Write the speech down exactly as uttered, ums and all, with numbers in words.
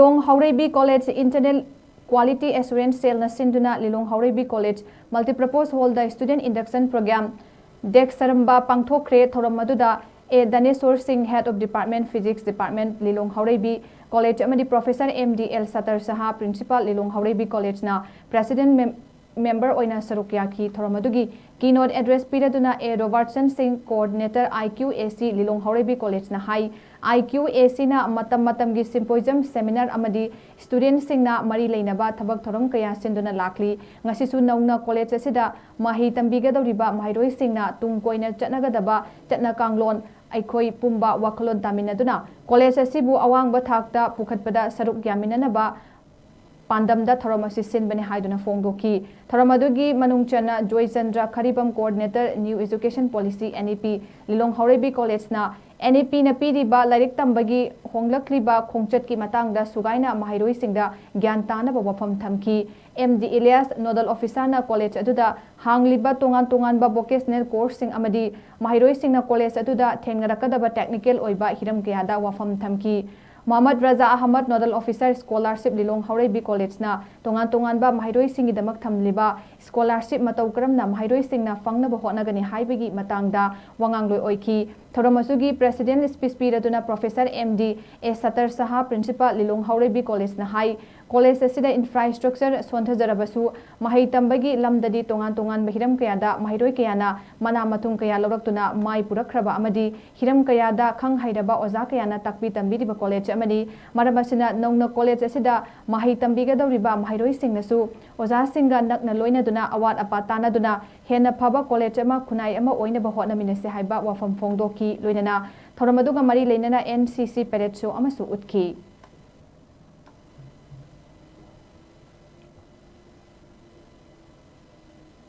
ꯂꯤꯂꯣꯡ Haoreibi College Internal Quality Assurance Cellꯅ ꯁꯤꯟꯗꯨꯅ Lilong Haoreibi College Multipurpose Hallꯗ Student Induction Program, ꯗꯦꯛ ꯁꯔꯝꯕ ꯄꯥꯡꯊꯣꯛꯈ꯭ꯔꯦ꯫ ꯊꯧꯔꯝ ꯑꯗꯨꯗ ꯑꯦ ꯙꯅꯦꯁꯣꯔ ꯁꯤꯡ, Head of Department, Physics Department, Lilong Haoreibi College, ꯑꯃꯗꯤ Professor M D L Sattar Shah, Principal, Lilong Haoreibi Collegeꯅ President Mem- Member ꯑꯣꯏꯅ ꯁꯔꯨꯛ ꯌꯥꯈꯤ꯫ ꯊꯧꯔꯝ ꯑꯗꯨꯒꯤ Keynote Address ꯄꯤꯔꯗꯨꯅ ꯑꯦ ꯔꯣꯕꯥꯔꯠꯁꯟ ꯁꯤꯡ, Coordinator, ꯑꯥꯏ ꯀ꯭ꯌꯨ ꯑꯦ ꯁꯤ, ꯂꯤꯂꯣꯡ ꯍꯥꯎꯔꯩꯕꯤ Collegeꯅ ꯍꯥꯏ, ꯑꯥꯏ ꯀ꯭ꯌꯨ ꯑꯦ ꯁꯤꯅ ꯃꯇꯝ ꯃꯇꯝꯒꯤ Symposium, Seminar ꯑꯃꯗꯤ Studentꯁꯤꯡꯅ ꯃꯔꯤ ꯂꯩꯅꯕ ꯊꯕꯛ ꯊꯧꯔꯝ ꯀꯌꯥ ꯁꯤꯟꯗꯨꯅ ꯂꯥꯛꯂꯤ꯫ ꯉꯁꯤꯁꯨ ꯅꯧꯅ college ꯑꯁꯤꯗ ꯃꯍꯩ ꯇꯝꯕꯤꯒꯗꯧꯔꯤꯕ ꯃꯍꯩꯔꯣꯏꯁꯤꯡꯅ ꯇꯨꯡ ꯀꯣꯏꯅ ꯆꯠꯅꯒꯗꯕ ꯆꯠꯅ ꯀꯥꯡꯂꯣꯟ ꯑꯩꯈꯣꯏ ꯄꯨꯝꯕ ꯋꯥꯈꯜꯂꯣꯟ ꯇꯥꯃꯤꯟꯅꯗꯨꯅ college ꯑꯁꯤꯕꯨ ꯑꯋꯥꯡꯕ ꯊꯥꯛꯇ ꯄꯨꯈꯠꯄꯗ ꯁꯔꯨꯛ ꯌꯥꯃꯤꯟꯅꯅꯕ ꯄꯥꯟꯗꯝꯗ ꯊꯧꯔꯝ ꯑꯁꯤ ꯁꯤꯟꯕꯅꯤ ꯍꯥꯏꯗꯨꯅ ꯐꯣꯡꯗꯣꯛꯈꯤ꯫ ꯊꯧꯔꯝ ꯑꯗꯨꯒꯤ ꯃꯅꯨꯡ ꯆꯟꯅ Joychandra ꯈꯔꯤꯕꯝ, Coordinator, New Education Policy, N E P, ꯂꯤꯂꯣꯡ ꯍꯥꯎꯔꯩꯕꯤ Collegeꯅ N E Pꯅ ꯄꯤꯔꯤꯕ ꯂꯥꯏꯔꯤꯛ ꯇꯝꯕꯒꯤ ꯍꯣꯡꯂꯛꯂꯤꯕ ꯈꯣꯡꯆꯠꯀꯤ ꯃꯇꯥꯡꯗ ꯁꯨꯒꯥꯏꯅ ꯃꯍꯩꯔꯣꯏꯁꯤꯡꯗ ꯒ꯭ꯌꯥꯟ ꯇꯥꯅꯕ ꯋꯥꯐꯝ ꯊꯝꯈꯤ꯫ M D Ilyas, Nodal Officerꯅ college ꯑꯗꯨꯗ ꯍꯥꯡꯂꯤꯕ ꯇꯣꯉꯥꯟ ꯇꯣꯉꯥꯟꯕ vocational courseꯁꯤꯡ ꯑꯃꯗꯤ ꯃꯍꯩꯔꯣꯏꯁꯤꯡꯅ college ꯑꯗꯨꯗ ꯊꯦꯡꯅꯔꯛꯀꯗꯕ technical ꯑꯣꯏꯕ ꯍꯤꯔꯝ ꯀꯌꯥꯗ ꯋꯥꯐꯝ ꯊꯝꯈꯤ꯫ Mohammad Raja Ahmad, Nodal Officer, Scholarship, ꯂꯤꯂꯣꯡ ꯍꯥꯎꯔꯩꯕꯤ Collegeꯅ ꯇꯣꯉꯥꯟ ꯇꯣꯉꯥꯟꯕ ꯃꯍꯩꯔꯣꯏꯁꯤꯡꯒꯤꯗꯃꯛ ꯊꯝꯂꯤꯕ scholarship ꯃꯇꯧ ꯀꯔꯝꯅ ꯃꯍꯩꯔꯣꯏꯁꯤꯡꯅ ꯐꯪꯅꯕ ꯍꯣꯠꯅꯒꯅꯤ ꯍꯥꯏꯕꯒꯤ ꯃꯇꯥꯡꯗ ꯋꯥꯉꯥꯡꯂꯣꯏ ꯑꯣꯏꯈꯤ꯫ ꯊꯧꯔꯝ ꯑꯗꯨꯒꯤ President speech ꯄꯤꯔꯗꯨꯅ Professor M D A Sattar Shah, Principal, Lilong Haoreibi Collegeꯅ ꯍꯥꯏ, college ꯑꯁꯤꯗ infrastructure ꯁꯣꯟꯊꯖꯔꯕꯁꯨ ꯃꯍꯩ ꯇꯝꯕꯒꯤ ꯂꯝꯗꯗꯤ ꯇꯣꯉꯥꯟ ꯇꯣꯉꯥꯟꯕ ꯍꯤꯔꯝ ꯀꯌꯥꯗ ꯃꯍꯩꯔꯣꯏ ꯀꯌꯥꯅ ꯃꯅꯥ ꯃꯊꯨꯝ ꯀꯌꯥ ꯂꯧꯔꯛꯇꯨꯅ ꯃꯥꯏ ꯄꯨꯔꯛꯈ꯭ꯔꯕ ꯑꯃꯗꯤ ꯍꯤꯔꯝ ꯀꯌꯥꯗ ꯈꯪ ꯍꯩꯔꯕ ꯑꯣꯖꯥ ꯀꯌꯥꯅ ꯇꯥꯛꯄꯤ ꯇꯝꯕꯤꯔꯤꯕ college ꯑꯃꯅꯤ꯫ ꯃꯔꯝ ꯑꯁꯤꯅ ꯅꯧꯅ college ꯑꯁꯤꯗ ꯃꯍꯩ ꯇꯝꯕꯤꯒꯗꯧꯔꯤꯕ ꯃꯍꯩꯔꯣꯏꯁꯤꯡꯅꯁꯨ ꯑꯣꯖꯥꯁꯤꯡꯒ ꯅꯛꯅ ꯂꯣꯏꯅꯗꯨꯅ ꯑꯋꯥꯠ ꯑꯄꯥ ꯇꯥꯟꯅꯗꯨꯅ ꯍꯦꯟꯅ ꯐꯕ college ꯑꯃ, ꯈꯨꯟꯅꯥꯏ ꯑꯃ ꯑꯣꯏꯅꯕ ꯍꯣꯠꯅꯃꯤꯟꯅꯁꯤ ꯍꯥꯏꯕ ꯋꯥꯐꯝ ꯐꯣꯡꯗꯣꯛꯈꯤ꯫ ꯂꯣꯏꯅꯅ ꯊꯧꯔꯝ ꯑꯗꯨꯒ ꯃꯔꯤ ꯂꯩꯅꯅ N C C parade show ꯑꯃꯁꯨ ꯎꯠꯈꯤ꯫